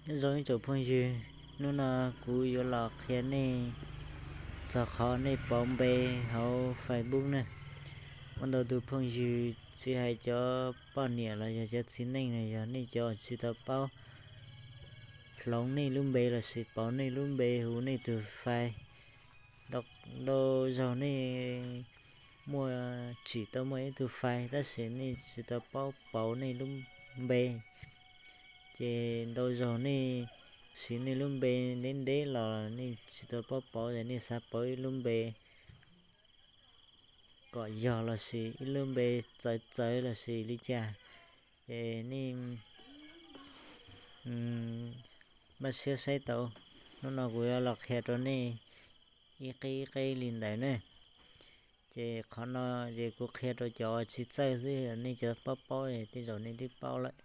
Nyob zoo ib tsoom phooj ywg, hnub no kuv yuav los qhia nej txog qhov nej pauv npe hauv Facebook ne. Muaj ntau tus phooj ywg tsis hais cov poj niam los yog cov txiv neej los yog nej cov tsis tau paub hloov nej lub npe lossis pauv nej lub npe hu nej tus fais. Ntau zaug nej muaj tsim tau muaj ib tug fais tab sis nej tsis tau paub pauv nej lub npe. Ces ntau zaug nej siv nej lub npe ntev ntev los nej tsis tau paub pauv, ces nej xav pauv ib lub npe kom yog lossis ib lub npe txawv txawv lossis li cas, ces nej maj siab saib tau. Hnub no kuv yuav los qhia rau nej ib qib ib qib li ntawd ne. Ces qhov no ces kuv qhia rau cov tsis txawj xwb, nej cov paub paub tej zaum nej twb paub lawm.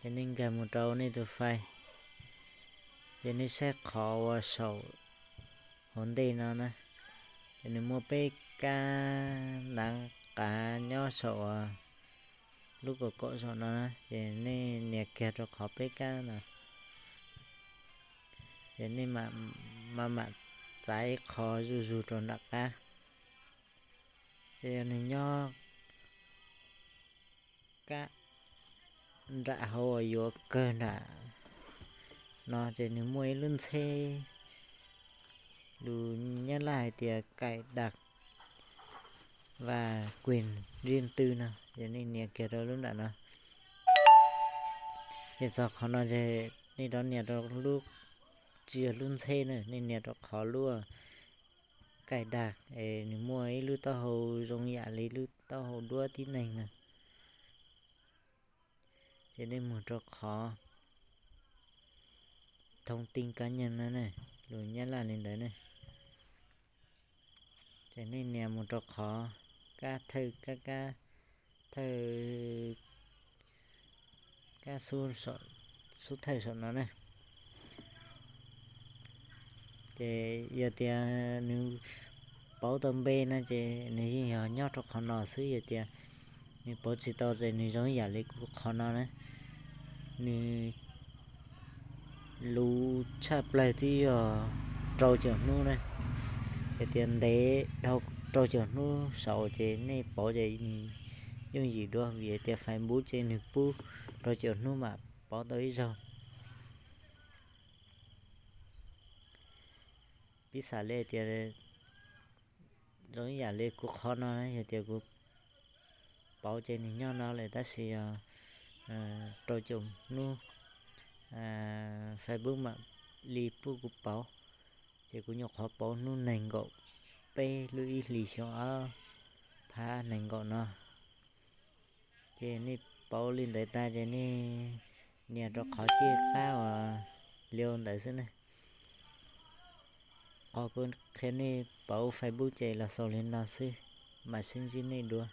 Ces nej nkag mus rau nej tus fais, ces nej saib qhov uas saum hauv ntej no na, ces nws muaj peb kab nav qav nyob saum lub kaum kaum saum no na, ces nej nias kiag rau qhov peb kab no, ces nej mam mam txav ib qho zuj zus rau nram qab. Ces yog nws nyob kab nram hauv uas yuav kawg nram no ces nws muaj ib lub ntxheb, lus Nyab Laj hais tias cài đặt và quyền riêng tư no, ces nej nias kiag rau lub nram no. Ces txog qhov no ces nej rov nias rau lub, tsis yog lub ntxheb na, nej nias rau qhov lub cài đặt es nws muaj ib lub taub hau zoo yam li lub taub hau duab tib neeg na. Ces nej mus rau qhov thông tin cá nhân no ne, lus Nyab Laj li ntawd ne. Ces nej nias mus rau qhov kab thawj, kab, kab thawj, kab xub thawj saum no ne. Ces yog tias nws pauv tau npe no ces nws yeej yog nyob rau qhov no xwb, yog tias nws pauv tsis tau ces nws zoo yam li kuv qhov no na. Nws luv tshaj plaws twb yog rau caum hnub na. Yog tias ntev dhau rau caum hnub saud ces nej pauv ces nws yooj yim dua, vim tias Facebook ces nws pub rau caum hnub mam pauv tau ib zaug. Piv xam li tias zoo ib yam li kuv qhov no, yog tias kuv pauv ces nws nyob no lawm tab sis yog rau caum hnub Facebook mam li pub kuv pauv, ces kuv nyuam qhuav pauv hnub nees nkaum peb lub ib hlis xyoo ob phav nees nkaum no. Ces nej pauv li ntawd tag ces nej nias rau qhov cij qab uas liu ntawd xwb ne. Qhov kuv qhia nej pauv Facebook ces los xaus li no xwb, mam sib ntsib nej dua.